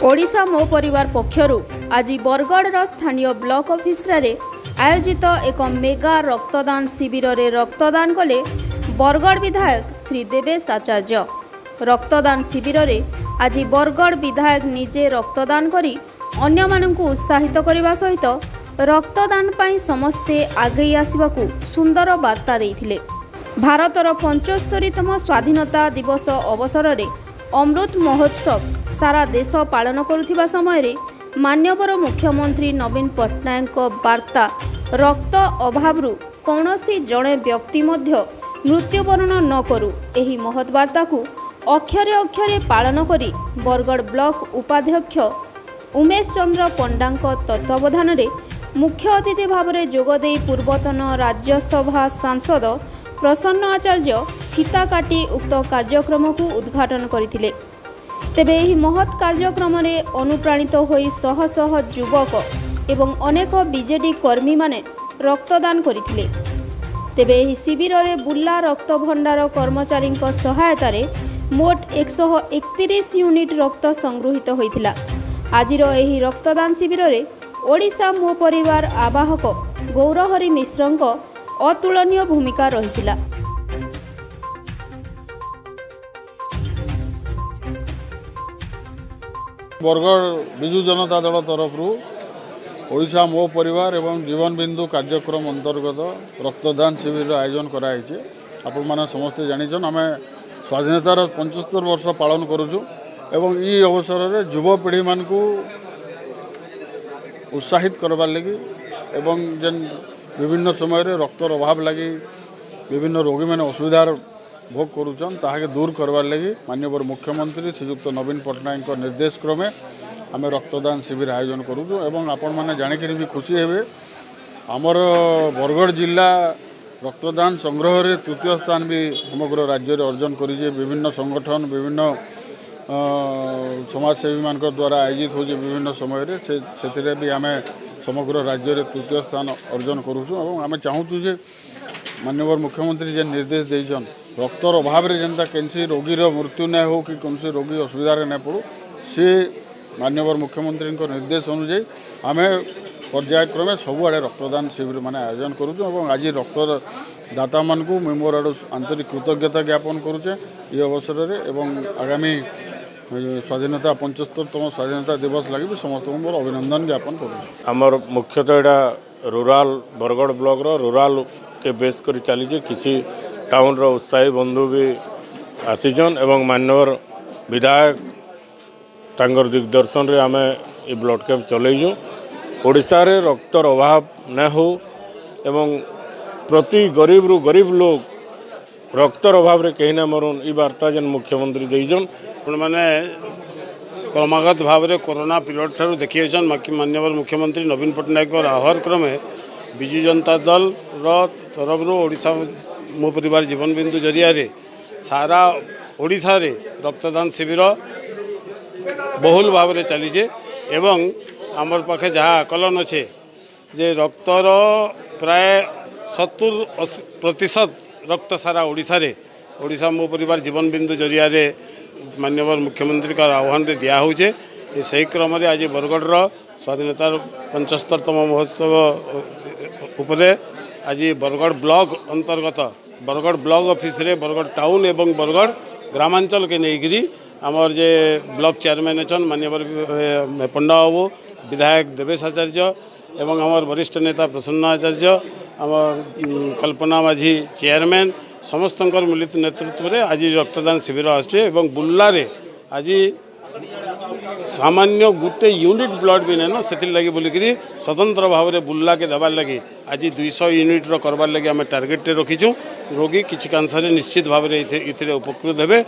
ଓଡ଼ିଶା ମୋ ପରିବାର ପକ୍ଷରୁ ଆଜି ବରଗଡ଼ର ସ୍ଥାନୀୟ ବ୍ଲକ ଅଫିସରେ ଆୟୋଜିତ ଏକ ମେଗା ରକ୍ତଦାନ ଶିବିରରେ ରକ୍ତଦାନ କଲେ ବରଗଡ଼ ବିଧାୟକ ଶ୍ରୀ ଦେବେଶ ଆଚାର୍ଯ୍ୟ। ରକ୍ତଦାନ ଶିବିରରେ ଆଜି ବରଗଡ଼ ବିଧାୟକ ନିଜେ ରକ୍ତଦାନ କରି ଅନ୍ୟମାନଙ୍କୁ ଉତ୍ସାହିତ କରିବା ସହିତ ରକ୍ତଦାନ ପାଇଁ ସମସ୍ତେ ଆଗେଇ ଆସିବାକୁ ସୁନ୍ଦର ବାର୍ତ୍ତା ଦେଇଥିଲେ। ଭାରତର 75ତମ ସ୍ୱାଧୀନତା ଦିବସ ଅବସରରେ ଅମୃତ ମହୋତ୍ସବ ସାରା ଦେଶ ପାଳନ କରୁଥିବା ସମୟରେ ମାନ୍ୟବର ମୁଖ୍ୟମନ୍ତ୍ରୀ ନବୀନ ପଟ୍ଟନାୟକଙ୍କ ବାର୍ତ୍ତା, ରକ୍ତ ଅଭାବରୁ କୌଣସି ଜଣେ ବ୍ୟକ୍ତି ମଧ୍ୟ ମୃତ୍ୟୁବରଣ ନ କରୁ, ଏହି ମହତ୍ ବାର୍ତ୍ତାକୁ ଅକ୍ଷରେ ଅକ୍ଷରେ ପାଳନ କରି ବରଗଡ଼ ବ୍ଲକ ଉପାଧ୍ୟକ୍ଷ ଉମେଶ ଚନ୍ଦ୍ର ପଣ୍ଡାଙ୍କ ତତ୍ତ୍ୱାବଧାନରେ ମୁଖ୍ୟ ଅତିଥି ଭାବରେ ଯୋଗଦେଇ ପୂର୍ବତନ ରାଜ୍ୟସଭା ସାଂସଦ ପ୍ରସନ୍ନ ଆଚାର୍ଯ୍ୟ ଫିତା କାଟି ଉକ୍ତ କାର୍ଯ୍ୟକ୍ରମକୁ ଉଦ୍ଘାଟନ କରିଥିଲେ। ତେବେ ଏହି ମହତ୍ କାର୍ଯ୍ୟକ୍ରମରେ ଅନୁପ୍ରାଣିତ ହୋଇ ଶହ ଶହ ଯୁବକ ଏବଂ ଅନେକ ବିଜେଡି କର୍ମୀମାନେ ରକ୍ତଦାନ କରିଥିଲେ। ତେବେ ଏହି ଶିବିରରେ ବୁର୍ଲା ରକ୍ତଭଣ୍ଡାର କର୍ମଚାରୀଙ୍କ ସହାୟତାରେ ମୋଟ 131 ୟୁନିଟ୍ ରକ୍ତ ସଂଗୃହୀତ ହୋଇଥିଲା। ଆଜିର ଏହି ରକ୍ତଦାନ ଶିବିରରେ ଓଡ଼ିଶା ମୋ ପରିବାର ଆବାହକ ଗୌରହରି ମିଶ୍ରଙ୍କ ଅତୁଳନୀୟ ଭୂମିକା ରହିଥିଲା। ବରଗଡ଼ ବିଜୁ ଜନତା ଦଳ ତରଫରୁ ଓଡ଼ିଶା ମୋ ପରିବାର ଏବଂ ଜୀବନ ବିନ୍ଦୁ କାର୍ଯ୍ୟକ୍ରମ ଅନ୍ତର୍ଗତ ରକ୍ତଦାନ ଶିବିରର ଆୟୋଜନ କରାଯାଇଛି। ଆପଣମାନେ ସମସ୍ତେ ଜାଣିଛନ୍, ଆମେ ସ୍ୱାଧୀନତାର 75 ବର୍ଷ ପାଳନ କରୁଛୁ ଏବଂ ଇ ଅବସରରେ ଯୁବପିଢ଼ିମାନଙ୍କୁ ଉତ୍ସାହିତ କରବାର୍ ଲାଗି ଏବଂ ଯେନ୍ ବିଭିନ୍ନ ସମୟରେ ରକ୍ତର ଅଭାବ ଲାଗି ବିଭିନ୍ନ ରୋଗୀମାନେ ଅସୁବିଧାର ଭୋଗ କରୁଛନ୍, ତାହାକେ ଦୂର କରବାର୍ ଲାଗି ମାନ୍ୟବର ମୁଖ୍ୟମନ୍ତ୍ରୀ ଶ୍ରୀଯୁକ୍ତ ନବୀନ ପଟ୍ଟନାୟକଙ୍କ ନିର୍ଦ୍ଦେଶ କ୍ରମେ ଆମେ ରକ୍ତଦାନ ଶିବିର ଆୟୋଜନ କରୁଛୁ। ଏବଂ ଆପଣମାନେ ଜାଣିକରି ବି ଖୁସି ହେବେ, ଆମର ବରଗଡ଼ ଜିଲ୍ଲା ରକ୍ତଦାନ ସଂଗ୍ରହରେ ତୃତୀୟ ସ୍ଥାନ ବି ସମଗ୍ର ରାଜ୍ୟରେ ଅର୍ଜନ କରିছে। ବିଭିନ୍ନ ସଂଗଠନ, ବିଭିନ୍ନ ସମାଜସେବୀମାନଙ୍କ ଦ୍ୱାରା ଆୟୋଜିତ ହେଉଛି ବିଭିନ୍ନ ସମୟରେ, ସେ ସେଥିରେ ବି ଆମେ ସମଗ୍ର ରାଜ୍ୟରେ ତୃତୀୟ ସ୍ଥାନ ଅର୍ଜନ କରୁଛୁ। ଏବଂ ଆମେ ଚାହୁଁଛୁ ଯେ ମାନ୍ୟବର ମୁଖ୍ୟମନ୍ତ୍ରୀ ଯେ ନିର୍ଦ୍ଦେଶ ଦେଇଛନ୍, ରକ୍ତର ଅଭାବରେ ଯେନ୍ତା କେନ୍ସି ରୋଗୀର ମୃତ୍ୟୁ ନାଇଁ ହଉ କି କୌଣସି ରୋଗୀ ଅସୁବିଧାରେ ନାଇଁ ପଡ଼ୁ, ସେ ମାନ୍ୟବର ମୁଖ୍ୟମନ୍ତ୍ରୀଙ୍କ ନିର୍ଦ୍ଦେଶ ଅନୁଯାୟୀ ଆମେ ପର୍ଯ୍ୟାୟକ୍ରମେ ସବୁଆଡ଼େ ରକ୍ତଦାନ ଶିବିର ମାନେ ଆୟୋଜନ କରୁଛୁ। ଏବଂ ଆଜି ରକ୍ତଦାତାମାନଙ୍କୁ ମୁଇଁ ମୋର ଆଡ଼ୁ ଆନ୍ତରିକ କୃତଜ୍ଞତା ଜ୍ଞାପନ କରୁଛେ ଏ ଅବସରରେ ଏବଂ ଆଗାମୀ ସ୍ୱାଧୀନତା 75ତମ ସ୍ୱାଧୀନତା ଦିବସ ଲାଗି ବି ସମସ୍ତଙ୍କୁ ମୋର ଅଭିନନ୍ଦନ ଜ୍ଞାପନ କରୁଛି। ଆମର ମୁଖ୍ୟତଃ ଏଇଟା ରୁରାଲ ବରଗଡ଼ ବ୍ଲକର ରୁରାଲକେ ବେସ୍ କରି ଚାଲିଛି। କିଛି ଟାଉନର ଉତ୍ସାହୀ ବନ୍ଧୁ ବି ଆସିଛନ୍ ଏବଂ ମାନ୍ୟବର ବିଧାୟକ ତାଙ୍କର ଦିଗ୍ଦର୍ଶନରେ ଆମେ ଏ ବ୍ଲଡ଼ କ୍ୟାମ୍ପ ଚଲେଇଛୁ। ଓଡ଼ିଶାରେ ରକ୍ତର ଅଭାବ ନାଇଁ ହଉ ଏବଂ ପ୍ରତି ଗରିବରୁ ଗରିବ ଲୋକ ରକ୍ତର ଅଭାବରେ କେହି ନା ମରୁନ୍, ଇ ବାର୍ତ୍ତା ଯେନ୍ ମୁଖ୍ୟମନ୍ତ୍ରୀ ଦେଇଛନ୍। ଆପଣମାନେ କ୍ରମାଗତ ଭାବରେ କରୋନା ପିରିୟଡ଼ ଠାରୁ ଦେଖିଅଛନ୍, ମାନ୍ୟବର ମୁଖ୍ୟମନ୍ତ୍ରୀ ନବୀନ ପଟ୍ଟନାୟକଙ୍କର ଆହ୍ୱାନ କ୍ରମେ ବିଜୁ ଜନତା ଦଳର ତରଫରୁ ଓଡ଼ିଶା ମୋ ପରିବାର ଜୀବନ ବିନ୍ଦୁ ଜରିଆରେ ସାରା ଓଡ଼ିଶାରେ ରକ୍ତଦାନ ଶିବିର ବହୁଳ ଭାବରେ ଚାଲିଛେ। ଏବଂ ଆମର ପାଖେ ଯାହା ଆକଳନ ଅଛେ ଯେ ରକ୍ତର ପ୍ରାୟ 70% ରକ୍ତ ସାରା ଓଡ଼ିଶାରେ ଓଡ଼ିଶା ମୋ ପରିବାର ଜୀବନ ବିନ୍ଦୁ ଜରିଆରେ ମାନ୍ୟବର ମୁଖ୍ୟମନ୍ତ୍ରୀଙ୍କର ଆହ୍ୱାନରେ ଦିଆହେଉଛେ। ସେହି କ୍ରମରେ ଆଜି ବରଗଡ଼ର ସ୍ୱାଧୀନତାର 75ତମ ମହୋତ୍ସବ ଉପରେ ଆଜି ବରଗଡ଼ ବ୍ଲକ ଅନ୍ତର୍ଗତ ବରଗଡ଼ ବ୍ଲକ ଅଫିସରେ ବରଗଡ଼ ଟାଉନ୍ ଏବଂ ବରଗଡ଼ ଗ୍ରାମାଞ୍ଚଳକେ ନେଇକରି ଆମର ଯେ ବ୍ଲକ ଚେୟାରମ୍ୟାନ୍ ଅଛନ୍ ମାନ୍ୟବର ପଣ୍ଡା ବାବୁ, ବିଧାୟକ ଦେବେଶ ଆଚାର୍ଯ୍ୟ ଏବଂ ଆମର ବରିଷ୍ଠ ନେତା ପ୍ରସନ୍ନ ଆଚାର୍ଯ୍ୟ, ଆମର କଳ୍ପନା ମାଝୀ ଚେୟାରମ୍ୟାନ୍, ସମସ୍ତଙ୍କର ମିଳିତ ନେତୃତ୍ୱରେ ଆଜି ରକ୍ତଦାନ ଶିବିର ଆସୁଛି। ଏବଂ ବୁର୍ଲାରେ ଆଜି ସାମାନ୍ୟ ଗୋଟେ ୟୁନିଟ୍ ବ୍ଲଡ଼ ବି ନାଇଁନ, ସେଥିର୍ଲାଗି ବୋଲିକିରି ସ୍ୱତନ୍ତ୍ର ଭାବରେ ବୁର୍ଲାକେ ଦେବାର୍ ଲାଗି ଆଜି 200 ୟୁନିଟ୍ର କରବାର୍ ଲାଗି ଆମେ ଟାର୍ଗେଟରେ ରଖିଛୁ। ରୋଗୀ କିଛି କାଂଶରେ ନିଶ୍ଚିତ ଭାବରେ ଏଥିରେ ଉପକୃତ ହେବେ।